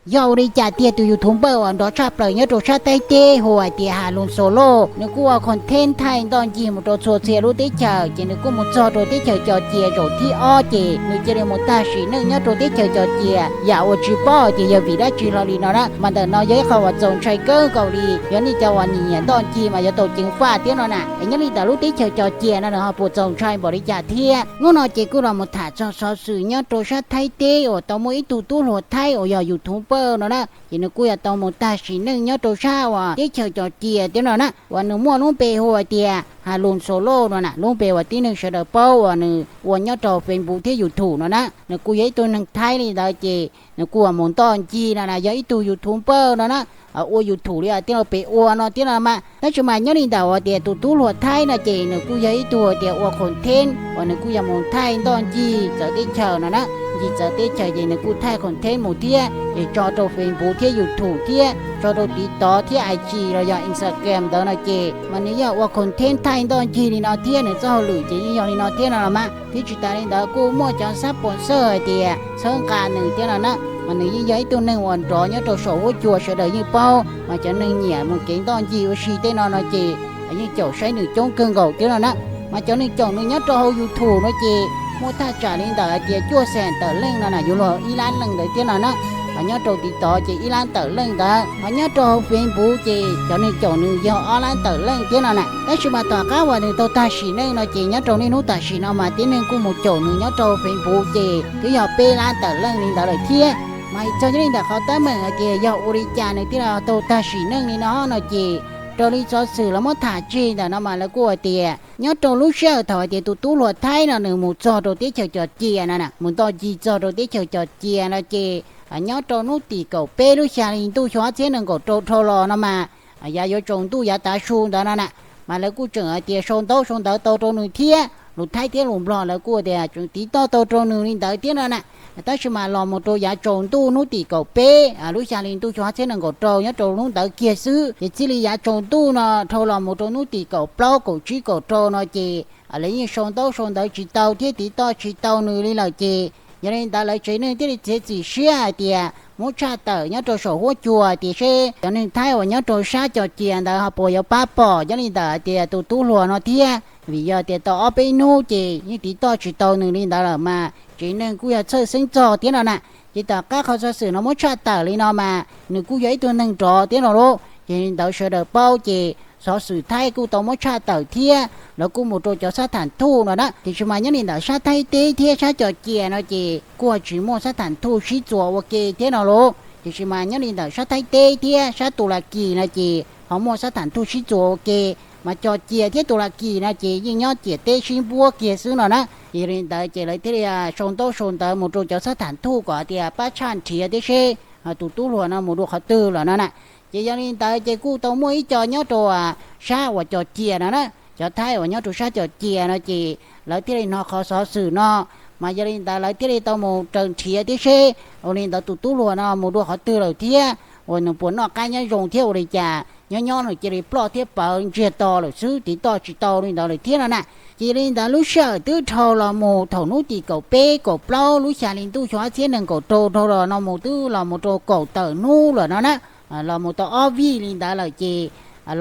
Yog ua li cas tiag tus YouTube npawj uas nrov tshaj plaws nyob rau sab Thaib teb hu hais tias Has Lus Xos Lauj, nws kuj ua content thaij ntoj ncig mus rau txhua txhia lub teb chaws, ces nws kuj mus txog rau teb chaws Cos Cia zaum thib ob, ces nws cia li mus tag sim neej nyob rau teb chaws Cos Cia yam uas tsis paub tias yog vim dab tsi hlo li no na. Mas ntawm no yog ib qho uas txaus ntshai kawg nkaus li. Yog nej cov uas nyiam ntoj ncig mas yuav tau ceev faj thiab no na. Es nyob li ntawm lub teb chaws Cos Cia no nws ho puas txaus ntshai npaum li cas thiab? Hnub no ces kuj los mus tham txog xov xwm nyob rau sab Thaib teb uas tau muaj ib tug tub hluas Thaib uas yog YouTube npawj no na, ces nws kuj yog tau mus tag sim neej nyob rau sab uas teb chaws Cos Cia thiab no na, uas nws muaj lub npe hu hais tias Has Lus Xos Lauj no na, lub npe uas tib neeg sawv daws paub uas nws ua nyob rau Facebook thiab YouTube no na. Nws kuj yog ib tug neeg Thaib li ntawd, ces nws kuj mus ntoj ncig no na, yog ib tug YouTube npawj no na, ua YouTube li tij laug pem ua no thiab no mas. Tab sis mas nyob li ntawm uas tias tus tub hluas Thaib no ces nws kuj yog ib tug tias ua content uas nws kuj yog mus thaij ntoj ncig txawv teb chaws no na, ncig txawv teb chaws ces nws kuj thaij content mus thiab, ces tso rau Facebook thiab YouTube thiab tso rau TikTok thiab IG los yog Instagram ntawd no ces mas nws yog ua content thaij ntoj ncig li no thiab, nws txoj hauj lwm ces yeej yog li no thiab no los mas. Thiab tsis tas li ntawd kuj muaj cov xab pos xawj hais tias txhawb nqa nws thiab no na, mas nws yeej yog ib tug neeg uas nrov nyob rau saum huab cua sawv daws yeej paub, mas cov neeg nyiam mus kev ntoj ncig ua si tej no no ces yeej caum saib nws coob kawg nkaus thiab no na. Mas cov neeg caum nws nyob rau hauv YouTube no ces muaj thaj tsam li ntawm hais tias cuaj xees tawm leej no na, yuav luag ib lab leej ntawd thiab no na. Ho nyob rau TikTok ces ib lab tawm leej ntawd, ho nyob rau hauv Facebook ces cov neeg caum nws yog ob lab tawm leej thiab no na. Tab sis mas tom qab uas nws tau tag sim neej no ces nyob rau niaj hnub tam sim no mas tib neeg kuj mus caum nws nyob rau Facebook ces twb yog peb lab tawm leej li ntawd lawm thiab. Mas txog nyob li ntawm qhov teeb meem hais tias yog ua li cas nws thiaj li tau tag sim neej li no no ces raws li xov xwm lawv muab tham tseg ntawm no mas lawv kuj hais tias nyob rau lub sij hawm thaum hais tias tus tub hluas Thaib no nws mus txog rau teb chaws Cos Cia no na, mus ntoj ncig txog rau teb chaws Cos Cia no ces nyob rau hnub tim kaum peb lub xya hli ntuj xyoo ob txhiab nees nkaum rau dhau los no mas yav yuav tsaus ntuj yav tav su ntawd no na, mas lawv kuj tseem hais tias sau ntaub sau ntawv tau rau nws thiab. Lus Thaib thiab lus Nplog lawv kuj tias tseem tiv toj tau rau nws li ntawd thiab no na. Tab sis mas los mus rau yav tsaus ntuj hnub tim kaum peb lub xya hli ntuj xyoo ob txhiab nees nkaum rau nyob rau hnub ntawd kiag xwb ces txij li yav tsaus ntuj no dhau los mus rau hnub tim kaum plaub kaum tsib kaum rau no ces lawv yeej sau ntaub sau ntawv tsis tau thiab tiv toj tsis tau nws li lawm ces yog li ntawd lawv tsev neeg thiaj li txiav txim siab hais tias muab tshaj tawm nyob rau saum huab cua tias seb cov neeg Thaib uas nyob rau sab Cos Cia ntawd ho puas yuav pab pom nyob li ntawm hais tias tus tub hluas no thiab, vim yog tias tau ob peb hnub ces yeej tiv toj tsis tau nws li ntawd lawm mas tsev neeg kuj yog txhawj xeeb txog thiab no na. Ces tom qab qhov xov xwm no muab tshaj tawm li no mas nws kuj yog ib tug neeg nrov thiab no lauj, ces li ntawd sawv daws paub ces xov xwm Thaib kuj tau muab tshaj tawm thiab lawv kuj mus rau cov sab tham thuj no na. Tiam sis mas nyob li ntawm sab Thaib teb thiab sab Cos Cia no ces kuj tsis muaj sab tham thuj sib txuas ua ke thiab no lauj. Tiam sis mas nyob li ntawm sab Thaib teb thiab sab Tus Las Kis no ces ho muaj sab tham thuj sib txuas ua ke, mas Cos Cia thiab Tus Las Kis no ces yeej nyob ciam teb sib npuab kiag xwb no na. Ces yog li ntawd ces lawv thiaj li sau ntaub sau ntawv mus rau cov sab tham thuj kom tias pab tshaj nrhiav thiab seb tus tub hluas no mus dua qhov twg lawm no na. Ces yog li ntawd ces kuj tau muaj ib co nyob rau sab uas Cos Cia no na, cov Thaib uas nyob rau sab Cos Cia no ces lawv thiaj li hnov qhov xov xwm no, mas yog li ntawd lawv thiaj li tau mus raws nrhiav thiab seb ua li ntawd tus tub hluas no mus dua qhov twg lawm thiab uas nws puas noj qab nyob zoo thiab ua li cas nyob nyob nws cia li ploj thiab pawv ntsiag to lawm xwb, tiv toj tsis tau li ntawd lawm thiab no na. Ces yog li ntawd lub sij hawm twb dhau los mus thaum hnub tim kaum peb kaum plaub lub xya hli ntuj xyoo ob txhiab nees nkaum rau dhau los no mus twb los mus rau kaum tawm hnub lawm no na, los mus tau ob vij li ntawd lawm ces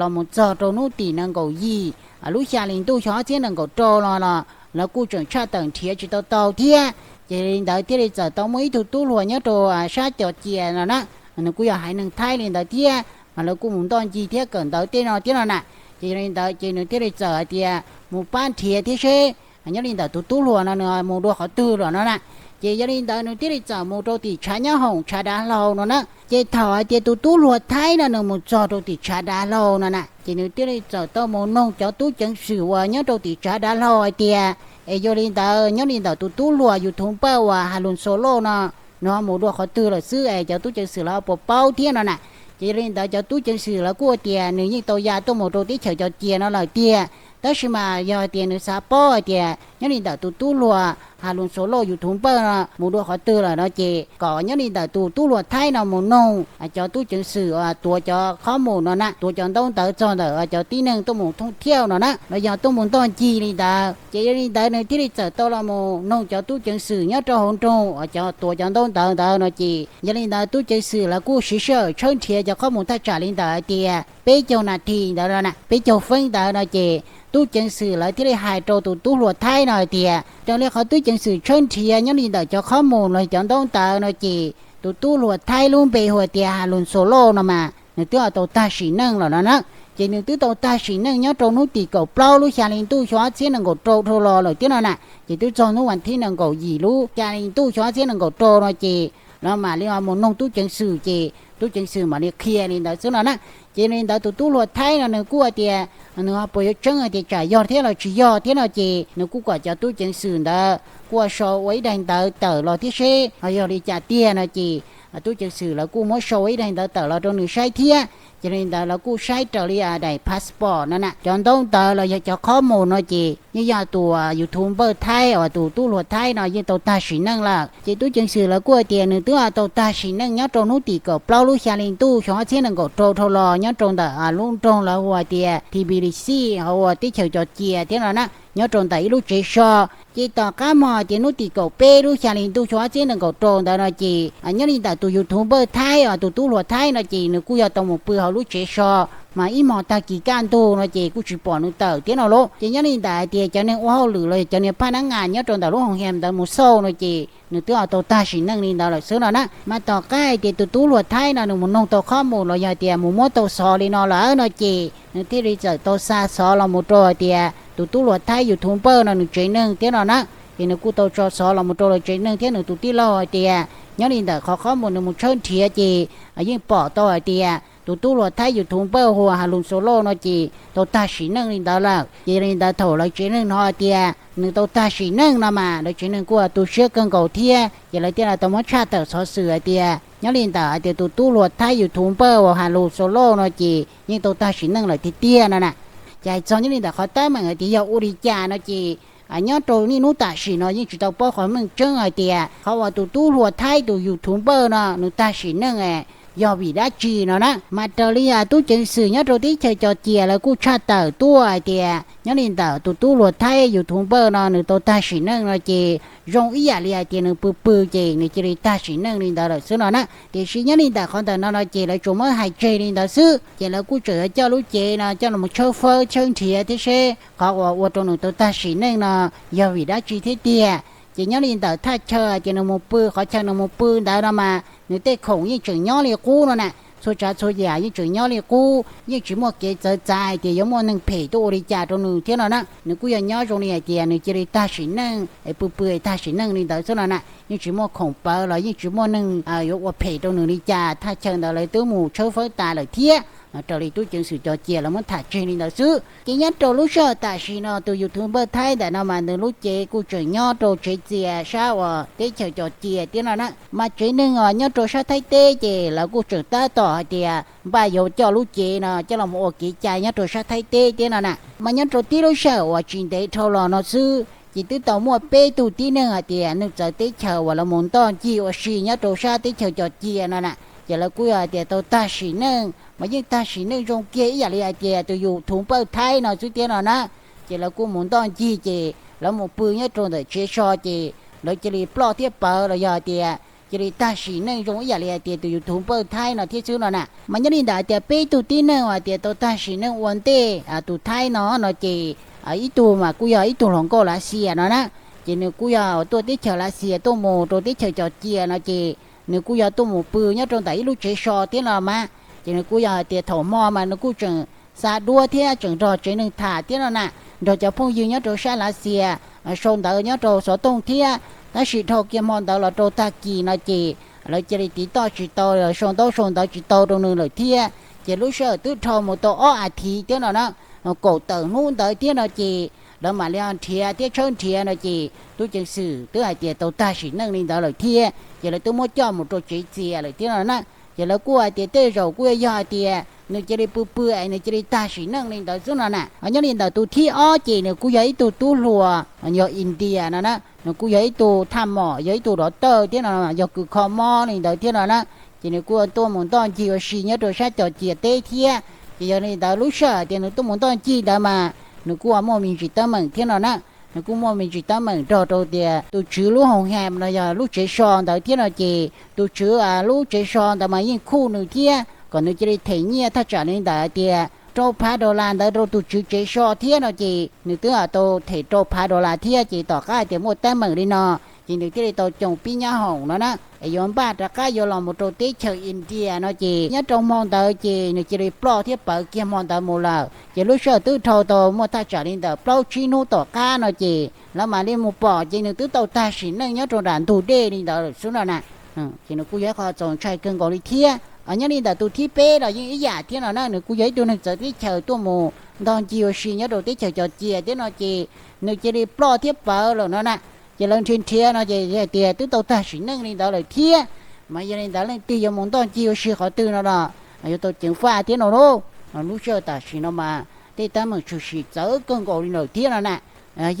los mus txog rau hnub tim nees nkaum yim lub xya hli ntuj xyoo ob txhiab nees nkaum rau no los lawv kuj tseem tshaj tawm nrhiav tsis tau tau thiab. Ces li ntawd thiaj li txawm tau muaj ib tug tub hluas nyob rau sab Cos Cia no na, nws kuj yog haiv neeg Thaib li ntawd thiab, mas lawv kuj mus ntoj ncig thiab kawm ntawv tej no thiab no na. Ces yog li ntawd ces nws thiaj li txawm hais tias mus pab nrhiav thiab seb nyob li ntawm tus tub hluas no nws mus dua qhov twg lawm no na. Ces yog li ntawd nws thiaj li txawm mus rau tim tshav nyob hoom tshav dav hlau no na. Ces thaum hais tias tus tub hluas Thaib no nws mus txog rau tim tshav dav hlau no na, ces nws thiaj li txawm tau mus noog cov tub ceev xwm uas nyob rau tim tshav dav hlau hais tias es yog li ntawd nyob li ntawm tus tub hluas YouTube npawj uas Has Lus Xos Lauj no nws ho mus dua qhov twg lawm xwb es cov tub ceev xwm lawv ho puas paub thiab no na. Ces yog li ntawd cov tub ceev xwm lawv kuj tias nws yeej tau ya tuaj mus rau teb chaws Cos Cia no lawm tiag, Tab sis mas yog hais tias nws xav paub hais tias nyob li ntawm tus tub hluas Has Lus Xos Lauj YouTube no mus dua qhov twg lawm no ces kom nyob li ntawm tus tub hluas Thaib no mus noog cov tub ceev xwm tuav cov khob mus no na, tuav cov ntaub ntawv txog ntawm cov tib neeg tuaj mus thooj thiauj no na, los yog tuaj mus ntoj ncig li ntawd. Ces yog li ntawd nws thiaj li txawm tau los mus noog cov tub ceev xwm nyob rau hauv nroog uas cov tuav cov ntaub ntawv ntawd no ces yog li ntawd tub ceev xwm lawv kuj siv sij hawm tshawb nrhiav cov khob mus thaj tsam li ntawd hais tias peb caug nas this ntawd no na, peb caug feeb ntawd no ces tub ceev xwm lawv thiaj li hais rau tus tub hluas Thaib no hais tias raws li qhov tub ceev xwm tshawb nrhiav nyob li ntawm cov khob mus los cov ntaub ntawv no ces tus tub hluas Thaib lub npe hu tias Has Lus Xos Lauj no mas nws twb tau tag sim neej lawm no na. Ces nws twb tau tag sim neej nyob rau hnub tim kaum plaub lub xya hli ntuj xyoo ob txhiab nees nkaum rau dhau los lawm thiab no na. Ces twb txog hnub vas thib nees nkaum yim lub xya hli ntuj xyoo ob txhiab nees nkaum rau no ces lawv mam li mus noog tub ceev xwm ces tub ceev xwm mam li qhia li ntawd xwb no na. Ces li ntawd tus tub hluas Thaib no nws kuj hais tias nws ho puas yuav tseeb hais tias tsam yog thiab los tsis yog thiab no ces nws kuj kom cov tub ceev xwm ntawd kuj sau ua ib daim ntawv tawm los thiab seb ho yog li cas tiag no ces tub ceev xwm lawv kuj muab sau ua ib daim ntawv tawm los rau nws saib thiab. Ces li ntawd lawv kuj saib raws li daim passport no na, cov ntaub ntawv los yog cov khob mus no ces yeej yog tus YouTube npawj Thaib uas tus tub hluas Thaib no yeej tau tag sim neej lawm. Ces tub ceev xwm lawv kuj hais tias nws twb tau tag sim neej nyob rau hnub tim kaum plaub lub xya hli ntuj xyoo ob txhiab nees nkaum rau dhau los nyob rau ntawm lub nroog lawv hu tias Tbilisi hauv uas teb chaws Cos Cia thiab no na, nyob rau ntawm ib lub tsev so. Ces tom qab hmo tias hnub tim kaum peb lub xya hli ntuj xyoo ob txhiab nees nkaum rau ntawd no ces nyob li ntawm tus YouTube npawj Thaib uas tus tub hluas Thaib no ces nws kuj yog tau mus pw hauv lub tsev so, mas ib hmos tag kis kaj ntug no ces kuj tsis pom nws tawm thiab no lauj. Ces nyob li ntawd hais tias cov neeg ua hauj lwm los yog cov niag phaj nab ngas nyob rau ntawm lub hoo hiam ntawd mus xauj no ces nws twb tau tag sim neej li ntawd lawm xwb no na. Mas tom qab hais tias tus tub hluas Thaib no nws mus noog tau khob mus los yog tias mus muab tau xov li no lawm no ces nws thiaj li txawm tau xa xov los mus rau hais tias tus tub hluas Thaib YouTube npawj no nws tsev neeg thiab no na. Ces nws kuj tau tso xov los mus rau lawv tsev neeg thiab nws tus tij laug hais tias nyob li ntawm qhov khob mus nws mus tshawb nrhiav ces yeej pom tau hais tias tus tub hluas Thaib YouTube npawj hu ua Has Lus Xos Lauj no ces tau tag sim neej li ntawd lawm. Ces li ntawd thaum lawv tsev neeg hnov hais tias nws tau tag sim neej no mas lawv tsev neeg kuj tu siab kawg nkaus thiab ces lawv thiaj li tau muab tshaj tawm xov xwm hais tias nyob li ntawm hais tias tus tub hluas Thaib YouTube npawj uas Has Lus Xos Lauj no ces yeej tau tag sim neej lawm tiag tiag no na. Ces hais txog nyob li ntawm qhov teeb meem hais tias yog ua li cas no ces nyob rau niaj hnub tam sim no yeej tsis tau paub qhov meej tseeb hais tias qhov uas tus tub hluas Thaib tus YouTube npawj no nws tag sim neej yog vim dab tsi no na. Mas raws li tub ceev xwm nyob rau teb chaws Cos Cia lawv kuj tshaj tawm tuaj hais tias nyob li ntawm tus tub hluas Thaib YouTube npawj no nws tau tag sim neej no ces zoo ib yam li hais tias nws pw pw ces nws cia li tag sim neej li ntawd lawm xwb no na. Tiam sis nyob li ntawm qhov ntawm no no ces lawv tsuas muab hais tseg li ntawd xwb, ces lawv kuj tseem yuav coj lub cev no coj los tshawb fawb tshawb nrhiav thiab seb qhov uas ua rau nws tau tag sim neej no yog vim dab tsi thiab tiag. Ces nyob li ntawm thaj chaw hais tias nws mus pw, qhov chaw nws mus pw ntawd no mas nws tej khoom yeej tseem nyob li qub no na. Txhua tsav txhua yam yeej tseem nyob li qub, yeej tsis muaj kev txawv txav hais tias yuav muaj neeg phem tuaj ua li cas rau nws thiab no na. Nws kuj yog nyob zoo li hais tias nws cia li tag sim neej es pw pw tag sim neej li ntawd xwb no na. Yeej tsis muaj khoom pawv los yeej tsis muaj neeg yuav ua phem rau nws li cas. Thaj chaw ntawd lawv twb mus tshawb fawb tas lawm thiab. Raws li tub ceev xwm Cos Cia lawv muab tham tseg li ntawd xwb. Ces nyob rau lub sij hawm tam sim no tus YouTube npawj Thaib ntawm no mas nws lub cev kuj tseem nyob rau tsev txias sab uas teb chaws Cos Cia thiab no na. Mas tsev neeg uas nyob rau sab Thaib teb ces lawv kuj tseem tab tom hais tias npaj yuav coj lub cev no coj los ua kev cai nyob rau sab Thaib teb thiab no na. Mas nyob rau tib lub sij hawm uas tsis ntev dhau los no xwb ces twb tau muaj peb tug tib neeg hais tias nws txawv teb chaws uas lawv mus ntoj ncig ua si nyob rau sab teb chaws Cos Cia no na. Ces lawv kuj yog hais tias tau tag sim neej, mas yeej tag sim neej zoo kiag ib yam li hais tias tus YouTube npawj Thaib no xwb thiab no na. Ces lawv kuj mus ntoj ncig ces lawv mus pw nyob rau ntawm tsev so ces lawv cia li ploj thiab pawv los yog hais tias cia li tag sim neej zoo ib yam li hais tias tus YouTube npawj Thaib no thiab xwb no na. Mas nyob li ntawd hais tias peb tug tib neeg uas hais tias tau tag sim neej ua ntej tus Thaib no no ces ib tug mas kuj yog ib tug hluas nkauj Lav Xias no na. Ces nws kuj yog tuaj teb chaws Lav Xias tuaj mus rau teb chaws Cos Cia no ces nws kuj yog tuaj mus pw nyob rau ntawm ib lub tsev so thiab no mas. Ces nws kuj yog hais tias thaum hmo mas nws kuj tseem xa duab thiab tseem nrog tsev neeg tham thiab no na, nrog cov phooj ywg nyob rau sab Lav Xias sau ntawv nyob rau xov tooj thiab. Tab sis dhau kiag hmo ntawd los rau tag kis no ces lawv cia li tiv toj tsis tau, sau ntaub sau ntawv tsis tau rau nws lawm thiab. Ces lub sij hawm twb dhau mus tau ob as thiv thiab no na, kaum tawm hnub ntawd thiab no ces lawv mam li nrhiav thiab tshawb nrhiav no ces tub ceev xwm twb hais tias tau tag sim neej li ntawd lawm thiab. Ces lawv twb muab coj mus rau tsev txias lawm thiab no na. Ces lawv kuj hais tias tej zaum kuj yog hais tias nws cia li pw pw es nws cia li tag sim neej li ntawd xwb no na. Nyob li ntawm tus thib ob ces nws kuj yog ib tug tub hluas yog India no na, nws kuj yog ib tug thaj mom, yog ib tug dov tawj thiab no, yog kws kho mob li ntawd thiab no na. Ces nws kuj tuaj mus ntoj ncig ua si nyob rau sab cov ciam teb thiab. Ces yog li ntawd lub sij hawm tias nws tuaj mus ntoj ncig ntawd mas nws kuj muaj me ntsis teeb meem thiab no na. Nws kuj muaj me ntsis teeb meem nrog rau tias tus tswv lub hoo ham no yog lub tsev so ntawd thiab no ces tus tswv lub tsev so ntawd mas yeej khuj nws thiab kom nws cia li them nyiaj thaj tsam li ntawm tias rau phav dollar ntawd rau tus tswv tsev so thiab no ces nws twb tau them rau phav dollar thiab ces tom qab hais tias muaj teeb meem li no ces nws thiaj li tau coo pib nyab hoom no na, es yuav npaj rov qab yuav los mus rau teb chaws India no ces nyob rau hmo ntawd ces nws cia li ploj thiab pawv kiag hmo ntawd mus lawm. Ces lub sij hawm twb dhau tau muaj thaj tsam li ntawm plaub tsib hnub tom qab no ces lawv mam li mus pom ces nws twb tau tag sim neej nyob rau nram ntug dej li ntawd lawm xwb no na. Ces nws kuj yog ib qho txaus ntshai kawg nkaus li thiab. Nyob li ntawm tus thib peb los yeej ib yam thiab no na, nws kuj yog ib tug neeg txawv teb chaws tuaj mus ntoj ncig ua si nyob rau teb chaws cov ciam thiab no ces nws cia li ploj thiab pawv lawm no na. Ces lawv nrhiav nrhiav no ces hais tias twb tau tag sim neej li ntawd lawm thiab, mas yog li ntawd leej twg yuav mus ntoj ncig ua si qhov twg no los yuav tau ceev faj thiab no lauj. Lub sij hawm tam sim no mas tej teeb meem tshwm sim txawv kawg nkaus li lawm thiab no na.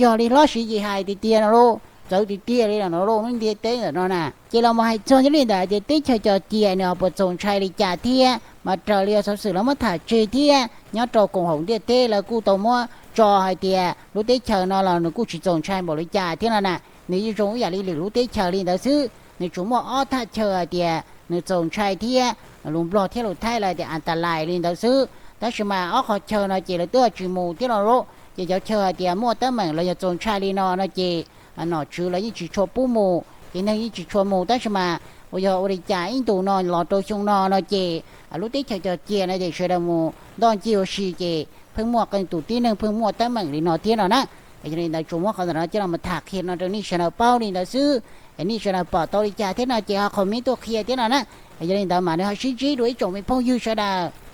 Yog li hlob Siv Yis hais tiag tiag no lauj, txawv tiag tiag li lawm no lauj, lub ntiaj teb ntawm no na. Ces los mus hais txog nyob li ntawm tias teb chaws cov ciam nws ho puas txaus ntshai li cas thiab mas raws li xov xwm lawv muab tham tseg thiab nyob rau koom haum ntiaj teb lawv kuj tau muab tso hais tias lub teb chaws no los nws kuj tsis txaus ntshai npaum li cas thiab no na. Nws yeej zoo ib yam li lwm lub teb chaws li ntawd xwb, nws tsuas muaj ob thaj chaw hais tias nws txaus ntshai thiab, lus Nplog thiab lus Thaib lawv tias antalais li ntawd xwb. Tab sis mas ob qhov chaw no ces lawv twb tsis mus thiab no lauj. Ces cov chaw hais tias muaj teeb meem los yog txaus ntshai li no no ces nom tswv lawv yeej tsis tshua pub mus ces neeg yeej tsis tshua mus. Tab sis mas uas yog ua li cas ib ntus no los rau xyoo no no ces lub teb chaws cov ciam no ces sawv daws mus ntoj ncig ua si ces pheej muaj qee tus tib neeg pheej muaj teeb meem li no thiab no na. Yog li ntawd tsuas muab qhov ntawm no coj los tham qhia no rau nej sawv daws paub li ntawd xwb. Nej sawv daws pom tau li cas thiab no ces ho comment tuaj qhia thiab no na. Yog li ntawd mas nws ho sib ntsib dua ib tsoom me phooj ywg sawv daws.